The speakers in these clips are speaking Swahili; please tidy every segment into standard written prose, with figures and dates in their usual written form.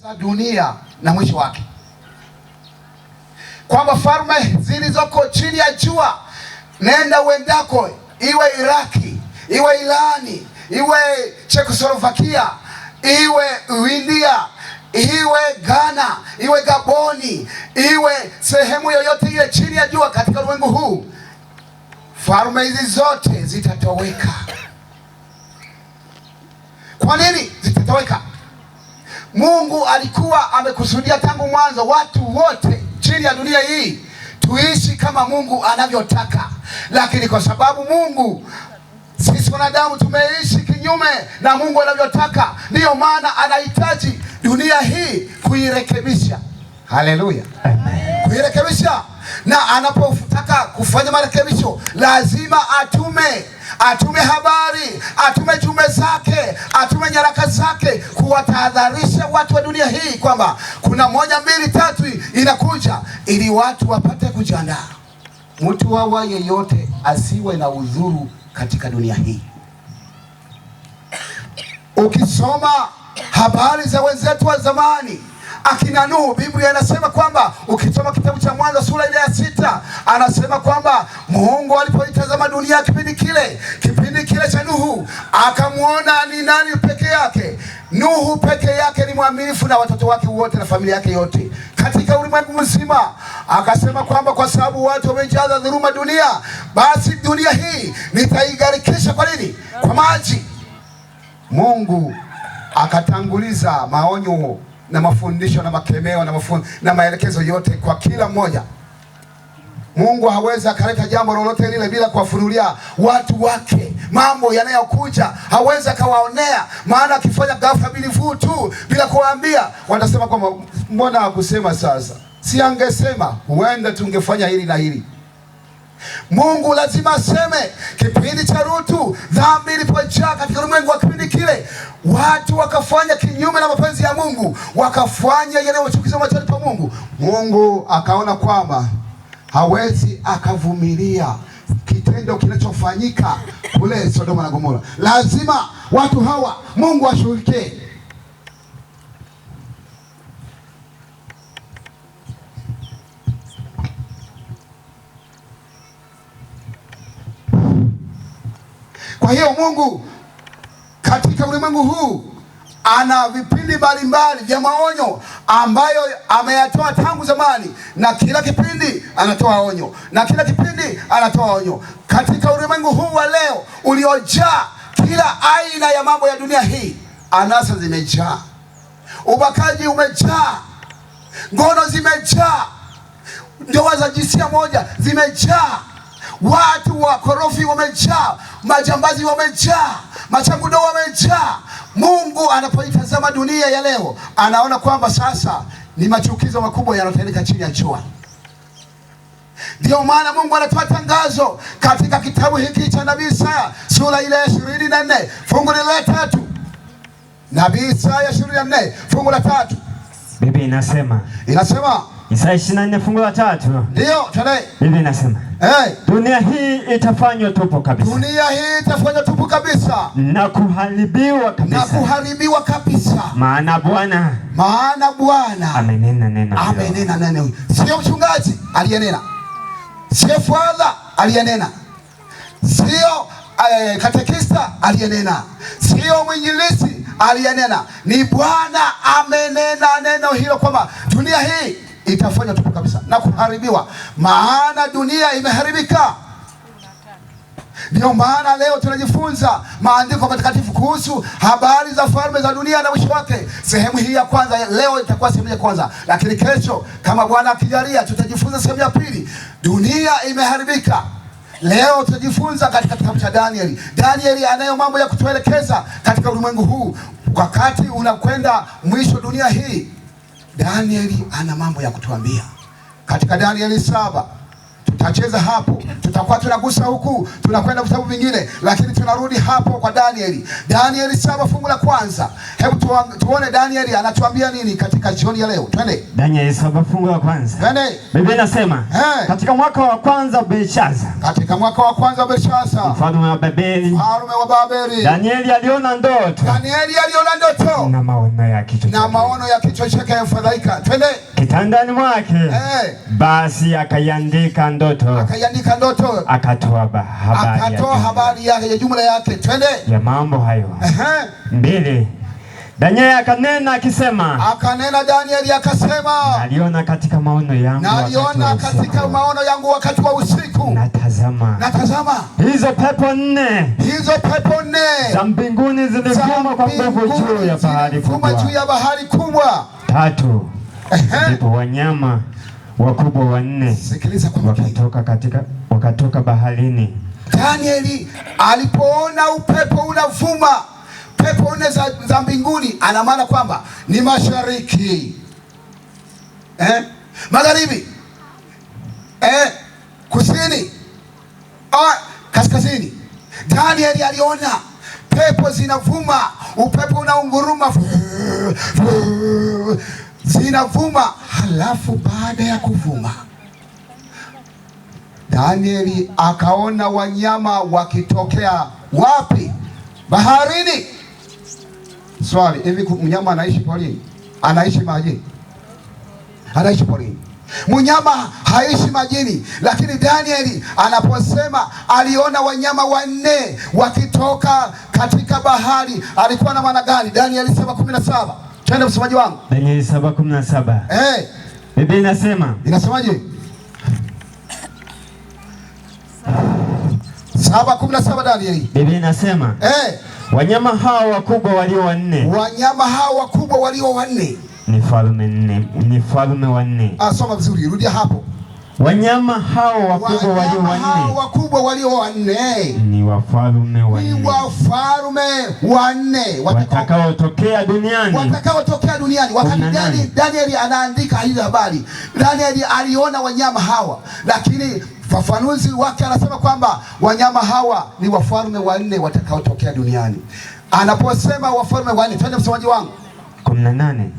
Za dunia na mwisho wake, kwamba falme zilizoko chini ya jua, nenda uendako, iwe Iraki, iwe Irani, iwe Chekoslovakia, iwe India, iwe Ghana, iwe Gaboni, iwe sehemu yoyote ile chini ya jua katika ulimwengu huu, falme hizi zote zitatoweka. Kwa nini zitatoweka? Mungu alikuwa amekusudia tangu mwanzo watu wote chini ya dunia hii tuishi kama Mungu anavyotaka, lakini kwa sababu Mungu, sisi wanadamu tumeishi kinyume na Mungu anavyotaka, ndiyo maana anahitaji dunia hii kuirekebisha. Haleluya, kuirekebisha. Na anapotaka kufanya marekebisho lazima atume habari, atume jumbe zake, atume nyaraka zake kuwatahadharisha watu wa dunia hii kwamba kuna moja, mbili, tatu inakuja, ili watu wapate kujiandaa. Mtu awa yeyote asiwe na udhuru katika dunia hii. Ukisoma habari za wenzetu wa zamani akina Nuhu, Biblia inasema kwamba ukisoma kitabu cha Mwanzo sura ile ya 6, anasema kwamba Mungu alipoitazama dunia kipindi kile cha Nuhu, akamuona ni nani peke yake? Nuhu peke yake ni mwaminifu na watoto wake wote na familia yake yote katika ulimwengu mzima. Akasema kwamba kwa sababu watu wamejaza dhuluma dunia, basi dunia hii nitaigarikisha. Kwa nini? Kwa maji. Mungu akatanguliza maonyo na mafundisho na makemeo na maelekezo yote kwa kila mmoja. Mungu hawezi akaleta jambo lolote lile bila kuwafunulia watu wake mambo yanayokuja. Hawezi akawaonea, maana akifanya ghafla bilivu tu bila kuwaambia, watasema kwamba mbona hakusema sasa? Si angesema huenda tungefanya hili na hili. Mungu lazima aseme. Kipindi cha Lutu, dhambi ilipojaa katika ulimwengu wa kipindi kile, watu wakafanya kinyume na mapenzi ya Mungu, wakafanya yanayochukiza machoni pa Mungu. Mungu akaona kwamba hawezi akavumilia kitendo kinachofanyika kule Sodoma na Gomora. Lazima watu hawa Mungu ashughulikie. Kwa hiyo Mungu katika ulimwengu huu ana vipindi mbalimbali vya maonyo ambayo ameyatoa tangu zamani, na kila kipindi anatoa onyo, na kila kipindi anatoa onyo. Katika ulimwengu huu wa leo uliojaa kila aina ya mambo ya dunia hii, anasa zimejaa, ubakaji umejaa, ngono zimejaa, ndoa za jinsia moja zimejaa, watu wakorofi wamejaa, majambazi wamejaa, machangudo wamejaa. Mungu anapoitazama dunia ya leo anaona kwamba sasa ni machukizo makubwa yanatendeka chini ya jua. Ndio maana Mungu anatoa tangazo katika kitabu hiki cha Nabii Isaya sura ile ya 24 fungu la 3. Nabii Isaya 24 fungu la 3. Biblia inasema. Inasema Isaya 24 fungu la 3. Ndio, twende. Biblia inasema. Hey. Dunia hii itafanywa tupu kabisa. Dunia hii itafanywa tupu kabisa. Na kuharibiwa kabisa. Na kuharibiwa kabisa. Maana Bwana. Maana Bwana amenena neno hilo. Amenena neno. Sio mchungaji aliyenena. Sio father aliyenena. Sio katekista aliyenena. Sio mwinjilisti aliyenena. Ni Bwana amenena neno hilo kwamba dunia hii itafanywa tupu kabisa na kuharibiwa, maana dunia imeharibika. Ndio maana leo tunajifunza maandiko matakatifu kuhusu habari za falme za dunia na mwisho wake. Sehemu hii ya kwanza leo itakuwa sehemu ya kwanza, lakini kesho kama Bwana akijalia tutajifunza sehemu ya pili. Dunia imeharibika. Leo tutajifunza katika kitabu cha Danieli. Danieli anayo mambo ya kutuelekeza katika ulimwengu huu wakati unakwenda mwisho dunia hii. Danieli ana mambo ya kutuambia. Katika Danieli 7 Tutacheza hapo, tutakuwa tunagusa huku, tunakwenda vitabu vingine, lakini tunarudi hapo kwa Danieli. Danieli 7 fungu la kwanza. Hebu tuone Danieli anatuambia nini katika jioni ya leo. Twende. Danieli 7 fungu la kwanza. Twende. Biblia inasema Hey. Katika mwaka wa kwanza Belshaza, Katika mwaka wa kwanza Belshaza, mfalme wa Babeli, mfalme wa Babeli, Danieli aliona ndoto Danieli aliona ndoto na maono ya kichwa na chake maono ya kichwa chake yamfadhaika. Twende. kitandani mwake. Hey. Basi akaiandika ndoto, Akaiandika ndoto, akatoa habari, akatoa habari yake ya jumla yake. Twende. ya mambo hayo. Ehe. 2. Danieli akanena akisema, Akanena Danieli akasema, naliona katika maono yangu, naliona katika maono yangu wakati wa usiku, natazama, natazama hizo pepo nne hizo pepo nne za mbinguni zilivuma kwa nguvu juu ya bahari kubwa, juu kubwa. ya bahari kubwa. 3. Ndipo wanyama wakubwa wanne Sikiliza kwa makini. wakatoka baharini. Danieli alipoona upepo unavuma, pepo nne za mbinguni, ana maana kwamba ni mashariki, magharibi, kusini, kaskazini. Danieli aliona pepo zinavuma, upepo unaunguruma, zinavuma. Halafu baada ya kuvuma, Danieli akaona wanyama wakitokea wapi? Baharini. Swali, hivi mnyama anaishi porini? Anaishi majini? Anaishi porini. Mnyama haishi majini, lakini Danieli anaposema aliona wanyama wanne wakitoka katika bahari, alikuwa na maana gani? Danieli 7:17. Twende msomaji wangu. Danieli 7:17. Biblia inasema, Inasemaje? 7:17 Danieli. Biblia inasema wanyama hao wakubwa walio wanne, Wanyama hao wakubwa walio wanne ni falme nne, ni falme wanne. Soma vizuri, rudia hapo. Wanyama hao wakubwa walio Wanyama hao wanne wakubwa walio wanne ni wafalme ni wanne wafalme wanne watakaotokea duniani, watakaotokea duniani. Wakati Danieli anaandika hizo habari, Danieli aliona wanyama hawa, lakini fafanuzi wake anasema kwamba wanyama hawa ni wafalme wanne watakaotokea duniani. Anaposema wafalme wanne, twende msomaji wangu 18.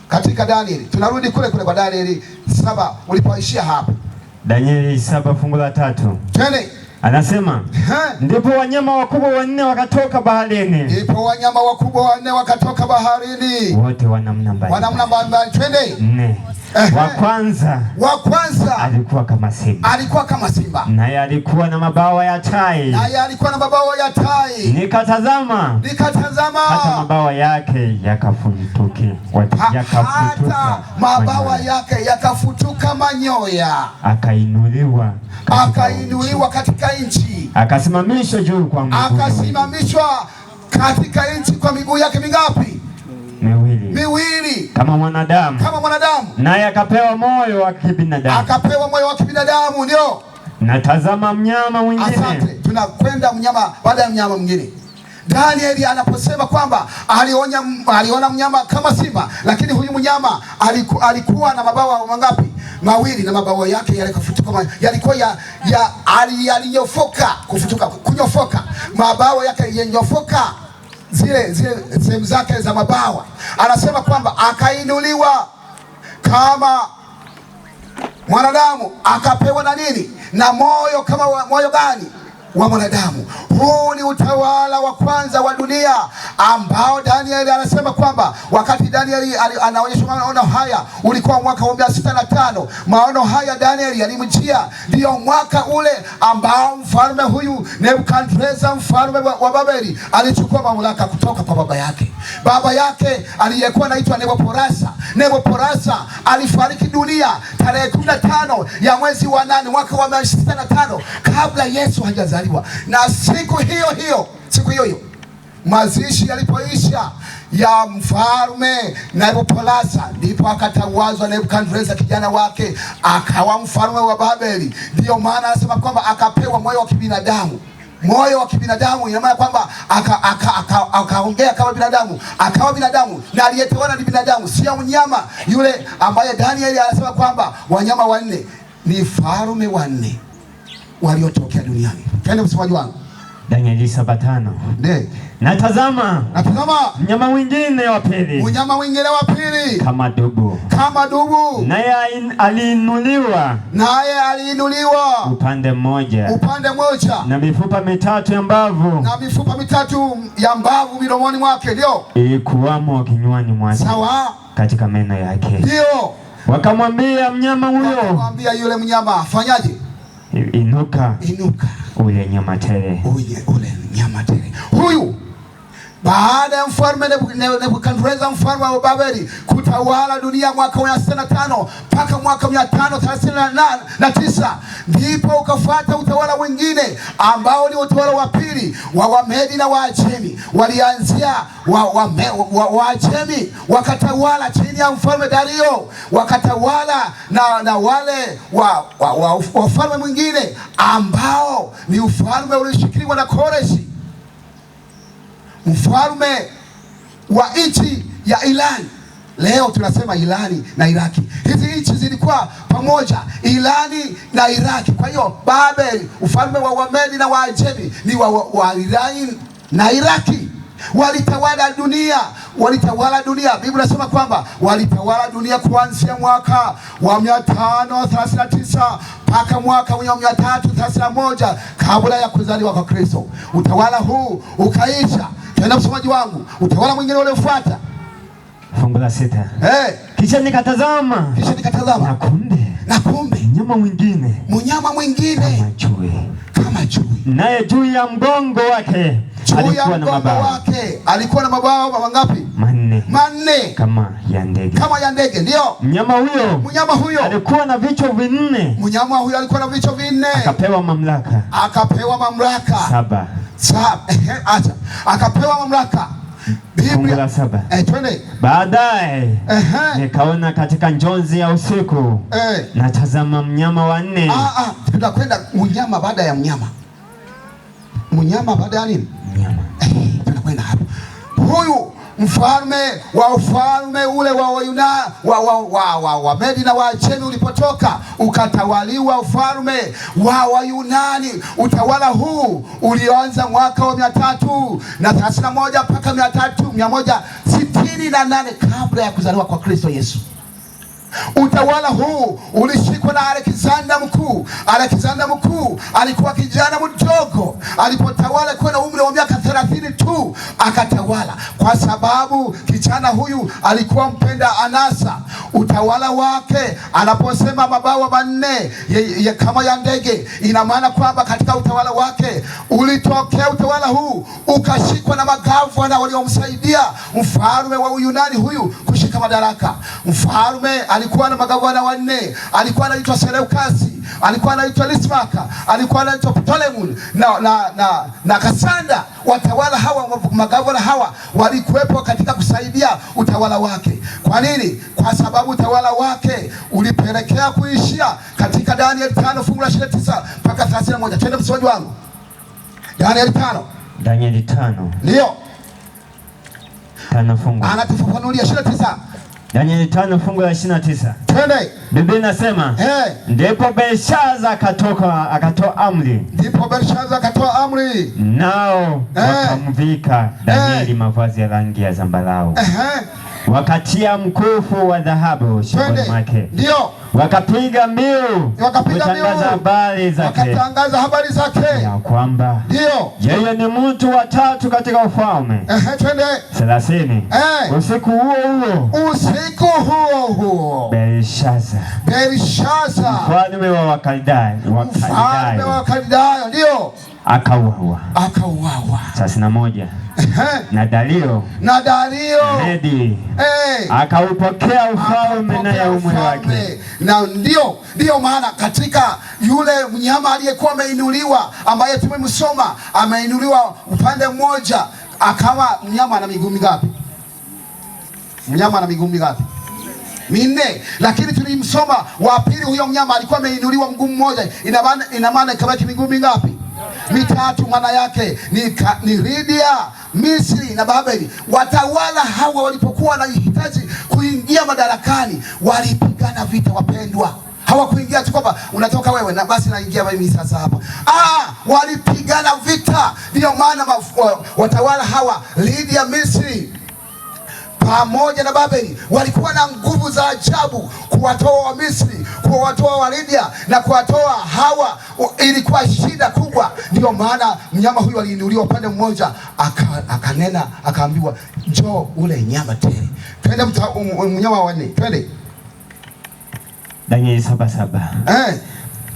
Katika Danieli tunarudi kule kule kwa Danieli 7 ulipoishia hapo. Danieli 7 fungu la 3. Twende. Anasema ndipo wanyama wakubwa wanne wakatoka baharini. Ndipo wanyama wakubwa wanne wakatoka baharini. Wote wa namna mbalimbali. Wa namna mbalimbali. Twende. 4. Wa kwanza Wa kwanza alikuwa kama simba. Alikuwa kama simba. Naye alikuwa na mabawa ya tai. Naye alikuwa na mabawa ya tai. Nikatazama. Nikatazama. Hata mabawa yake yakafutuka. Hata mabawa yake yakafutuka manyoya. Akainuliwa. Akainuliwa katika nchi. Akasimamishwa juu kwa miguu. Akasimamishwa katika nchi kwa miguu yake mingapi? Miwili. Miwili. Kama mwanadamu. Kama mwanadamu. Naye akapewa moyo wa kibinadamu. Akapewa moyo wa kibinadamu, ndio. Natazama mnyama mwingine. Asante. Tunakwenda mnyama baada ya mnyama mwingine. Danieli anaposema kwamba aliona mnyama kama simba, lakini huyu mnyama alikuwa na mabawa mangapi? Mawili, na mabawa yake yalikufutuka, yalikuwa yalinyofoka, kufutuka, kunyofoka. Mabawa yake yalinyofoka, zile sehemu zake za mabawa. Anasema kwamba akainuliwa kama mwanadamu, akapewa na nini? Na moyo kama moyo gani? Wa mwanadamu. Huu ni utawala wa kwanza wa dunia ambao Danieli anasema kwamba wakati Danieli anaonyesha maono haya ulikuwa mwaka wa 605. Maono haya Danieli yalimjia ndio mwaka ule ambao mfalme huyu Nebukadreza mfalme wa Babeli alichukua mamlaka kutoka kwa baba yake. Baba yake aliyekuwa anaitwa Neboporasa. Neboporasa alifariki dunia tarehe 15 ya mwezi wa 8 mwaka wa 605 kabla Yesu hajazaliwa. Na siku hiyo hiyo, siku hiyo hiyo mazishi yalipoisha ya mfalme Nabopolassar, ndipo akatawazwa Nebukadreza kijana wake akawa mfalme wa Babeli. Ndio maana anasema kwamba akapewa moyo wa kibinadamu. Moyo wa kibinadamu ina maana kwamba akaongea kama binadamu, akawa binadamu, na aliyetawala ni binadamu, sio mnyama yule ambaye Danieli anasema kwamba wanyama wanne ni falme wanne waliotokea duniani. Twende msomaji wangu. Danieli 7:5. Ndiyo. Na Natazama mnyama mwingine wa pili, mnyama mwingine wa pili kama dubu, kama dubu, naye aliinuliwa, naye aliinuliwa upande mmoja, upande mmoja, na mifupa mitatu ya mbavu, na mifupa mitatu ya mbavu midomoni mwake, ndio ilikuwamo kinywani mwake, sawa, katika meno yake, ndio. Wakamwambia mnyama huyo, wakamwambia yule mnyama, fanyaje? Inuka, inuka, ule nyama tele, ule nyama tele. Huyu baada ya mfalme Nebukadreza mfalme wa Babeli kutawala dunia mwaka 605 mpaka mwaka 539, ndipo ukafuata utawala mwingine ambao ni utawala wa pili wa Wamedi na Waajemi. Walianzia Waajemi wakatawala chini ya mfalme Dario, wakatawala na wale wafalme mwingine ambao ni ufalme ulioshikiliwa na Koreshi, mfalme wa nchi ya Irani. Leo tunasema Irani na Iraki. Hizi nchi zilikuwa pamoja, Irani na Iraki. Kwa hiyo Babeli, ufalme wa Wamedi na Waajemi ni wa Irani na Iraki. Walitawala dunia, walitawala dunia. Biblia inasema kwamba walitawala dunia kuanzia mwaka wa 539 mpaka mwaka wa 331 kabla ya kuzaliwa kwa Kristo. Utawala huu ukaisha. Tena msomaji wangu, utawala mwingine uliofuata, fungu la 6. Hey. Kisha nikatazama, kisha nikatazama, na kumbe mnyama mwingine, mnyama mwingine kama chui, kama chui, naye juu ya mgongo wake alikuwa na mabawa, alikuwa na mabawa mangapi? Manne, manne, kama ya ndege, kama ya ndege. Ndio mnyama huyo, mnyama huyo alikuwa na vichwa vinne, mnyama huyo alikuwa na vichwa vinne, akapewa mamlaka, akapewa mamlaka saba. Acha, akapewa mamlaka. Fungu la 7. Twende. Baadaye nikaona katika njozi ya usiku, natazama mnyama wa nne. Tunakwenda mnyama baada ya mnyama, mnyama baada ya nini? Mnyama. Tunakwenda hapo. Huyu mfalme wa ufalme ule wa wa Medi na Waajemi ulipotoka ukatawaliwa ufalme wa Wayunani. Utawala huu ulioanza mwaka wa 331 mpaka 168 kabla ya kuzaliwa kwa Kristo Yesu. Utawala huu ulishikwa na Alexander Mkuu. Alexander Mkuu alikuwa kijana mdogo alipotawala, kwa na umri wa miaka 30 tu akatawala, kwa sababu kijana huyu alikuwa mpenda anasa. Utawala wake, anaposema mabawa manne kama ya ndege, ina maana kwamba katika utawala wake ulitokea utawala huu ukashikwa na magavana waliomsaidia mfalme wa Uyunani huyu kushika madaraka. Mfalme alikuwa na magavana wanne, alikuwa anaitwa Seleukasi, alikuwa anaitwa Lismaka, alikuwa anaitwa Ptolemy na Kasanda. Watawala hawa, magavana hawa walikuwepo katika kusaidia utawala wake. Kwa nini? Kwa sababu utawala wake ulipelekea kuishia katika Daniel 5 fungu la 29 mpaka 31. Twende msomaji wangu. Daniel 5. Daniel 5. Ndio. 5 fungu. Anatufafanulia 29. Danieli 5 fungu la 29. Twende. Biblia inasema, ndipo Belshaza akatoa amri. Ndipo Belshaza akatoa amri. Nao wakamvika Danieli mavazi ya rangi ya zambarau. Wakatia mkufu wa dhahabu shingoni mwake. Ndio. Wakapiga mbiu, kutangaza habari zake. Wakatangaza habari zake. Ya kwamba ndio yeye ni mtu wa tatu katika ufalme. Twende. 30. Usiku huo huo. Usiku huo huo. Belshaza. Belshaza. Mfalme wa Wakaldayo. Mfalme wa Wakaldayo, ndio. Akauawa. Akauawa. 31. Na Dario. Na Dario. Medi. Akaupokea ufalme na umri wake. Na ndio maana katika yule mnyama aliyekuwa ameinuliwa ambaye tumemsoma, ameinuliwa upande mmoja akawa mnyama ana miguu mingapi? Mnyama ana miguu mingapi? Minne. Lakini tulimsoma wa pili, huyo mnyama alikuwa ameinuliwa mguu mmoja, ina maana ikabaki miguu mingapi? Mitatu. Maana yake ni Lydia, Misri na Babeli. Watawala hawa walipokuwa wanahitaji kuingia madarakani walipigana vita, wapendwa. Hawakuingia tu kwamba unatoka wewe na basi naingia mimi sasa hapa. Walipigana vita. Ndiyo maana watawala hawa Lydia, Misri pamoja na Babeli walikuwa na nguvu za ajabu kuwatoa wa Misri, kuwatoa wa Lydia na kuwatoa hawa. Ilikuwa shida kubwa. Ndiyo maana mnyama huyu aliinuliwa upande mmoja, akanena, akaambiwa njoo ule nyama tele. Twende mnyama wa nne, twende Danieli 7:7.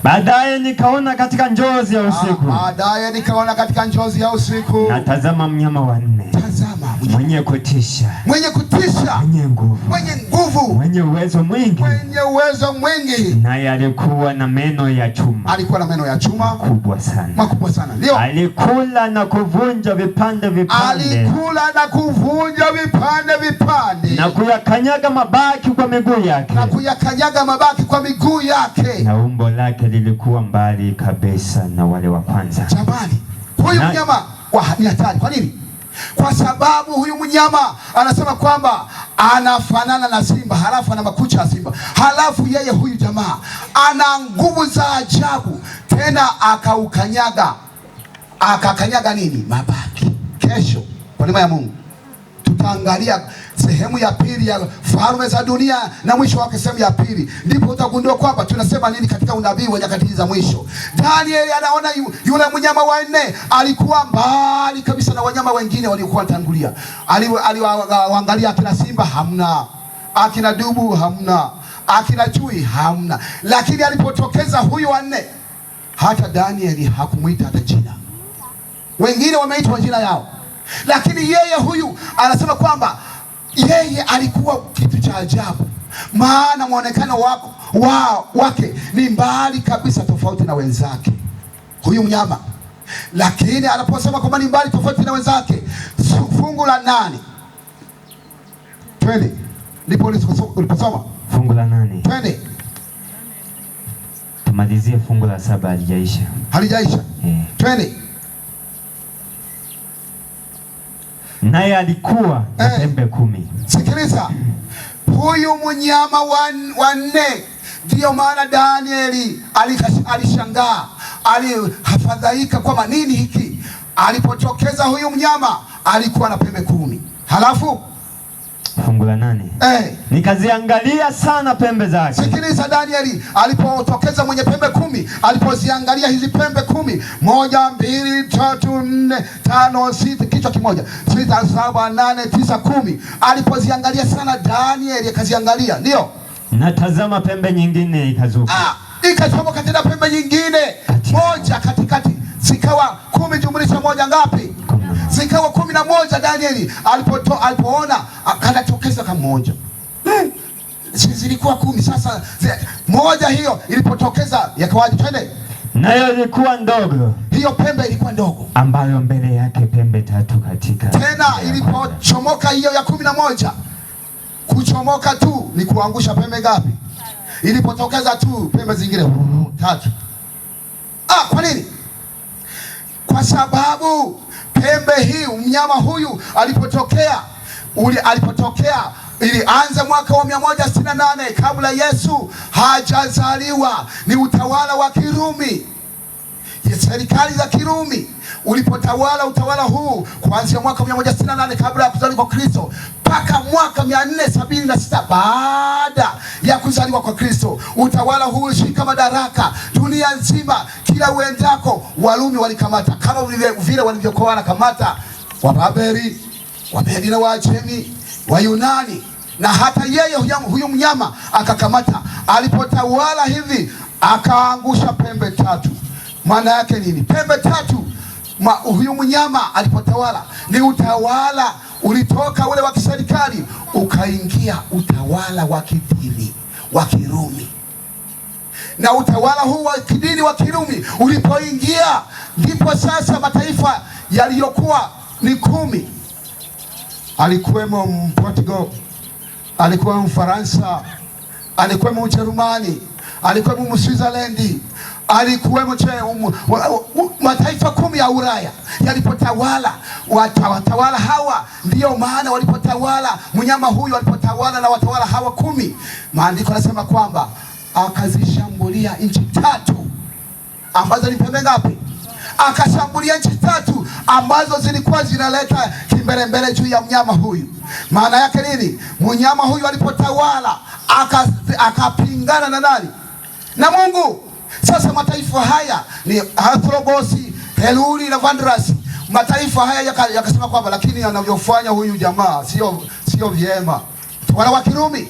Baadaye nikaona katika njozi ya usiku. Baadaye nikaona katika njozi ya usiku. Na tazama mnyama wa nne. Tazama mwenye kutisha. Mwenye kutisha. Mwenye nguvu. Mwenye nguvu. Mwenye uwezo mwingi. Mwenye uwezo mwingi. Naye alikuwa na meno ya chuma. Alikuwa na meno ya chuma makubwa sana. Makubwa sana. Ndio. Alikula na kuvunja vipande vipande. Alikula na kuvunja vipande vipande. Na kuyakanyaga mabaki kwa miguu yake. Na kuyakanyaga mabaki kwa miguu yake. Na umbo lake lilikuwa mbali kabisa na wale wa kwanza. Jamani, huyu mnyama ni hatari. Kwa nini? Kwa sababu huyu mnyama anasema kwamba anafanana na simba, halafu ana makucha ya simba, halafu yeye huyu jamaa ana nguvu za ajabu, tena akaukanyaga, akakanyaga nini? Mabaki. Kesho kwa neema ya Mungu tutaangalia sehemu ya pili ya falme za dunia na mwisho wake sehemu ya pili, ndipo utagundua kwamba tunasema nini katika unabii wa nyakati za mwisho. Danieli anaona yule mnyama wa nne alikuwa mbali kabisa na wanyama wengine waliokuwa wanatangulia. Aliwaangalia akina simba hamna, akina dubu hamna, akina chui hamna, lakini alipotokeza huyu wa nne, hata Danieli hakumuita hata jina. Wengine wameitwa jina yao, lakini yeye huyu anasema kwamba yeye alikuwa kitu cha ajabu, maana mwonekano wake ni mbali kabisa tofauti na wenzake huyu mnyama. Lakini anaposema kwamba ni mbali tofauti na wenzake, fungu la 8, twende, ndipo uliposoma fungu la 8, twende tumalizie fungu la 7, halijaisha, halijaisha. Twende. Naye alikuwa na pembe 10. Sikiliza, huyu mnyama wa nne, ndiyo maana Danieli alishangaa, alifadhaika kwamba nini hiki. Alipotokeza huyu mnyama alikuwa na pembe 10. Halafu fungu la 8. Nikaziangalia sana pembe zake. Sikiliza, Danieli alipotokeza mwenye pembe 10, alipoziangalia hizi pembe 10, 1 2 3 4 5 6, kichwa kimoja, 6 7 8 9 10. Alipoziangalia sana Danieli akaziangalia, ndio. Natazama pembe nyingine ikazuka. Ikachomoka tena pembe nyingine moja katikati, zikawa 10 jumlisha 1 ngapi? Zikawa 11. Danieli alipoona akatokeza kama moja. Zilikuwa 10, sasa moja hiyo ilipotokeza yakawaje? Twende. Nayo ilikuwa ndogo. Hiyo pembe ilikuwa ndogo, ambayo mbele yake pembe 3 katika. Tena ilipochomoka hiyo ya 11, kuchomoka tu ni kuangusha pembe ngapi? Ilipotokeza tu pembe zingine 3. Kwa nini? Kwa sababu pembe hii, mnyama huyu alipotokea, ilianza mwaka wa 168 kabla Yesu hajazaliwa. Ni utawala wa Kirumi, serikali za Kirumi ulipotawala utawala huu kuanzia mwaka 168 kabla ya kuzaliwa kwa Kristo mpaka mwaka 476 baada ya kuzaliwa kwa Kristo. Utawala huu ulishika madaraka dunia nzima, kila uendako Warumi walikamata, kama vile walivyokuwa wanakamata Wababeli, Wamedi na Waajemi, Wayunani, na hata yeye huyu mnyama akakamata. Alipotawala hivi akaangusha pembe 3. Maana yake nini? Pembe 3. Huyu mnyama alipotawala ni utawala ulitoka ule wa kiserikali ukaingia utawala wa kidini wa Kirumi. Na utawala huu wa kidini wa Kirumi ulipoingia, ndipo sasa mataifa yaliyokuwa ni 10, alikuwemo Portugal, alikuwa Mfaransa, alikuwemo Mjerumani, alikuwemo Switzerland, alikuwemo mataifa 10 ya Ulaya yalipotawala. Watawala hawa, ndiyo maana walipotawala mnyama huyu alipotawala na watawala hawa 10, maandiko yanasema kwamba Akazishambulia nchi tatu ambazo ni pembe ngapi? Akashambulia nchi tatu ambazo zilikuwa zinaleta kimbelembele juu ya mnyama huyu. Maana yake nini? Mnyama huyu alipotawala akapingana na nani? Na Mungu. Sasa mataifa haya ni Athrobosi, Heluli na Vandrasi. Mataifa haya yakasema kwamba lakini anavyofanya huyu jamaa sio vyema. Wala wa Kirumi.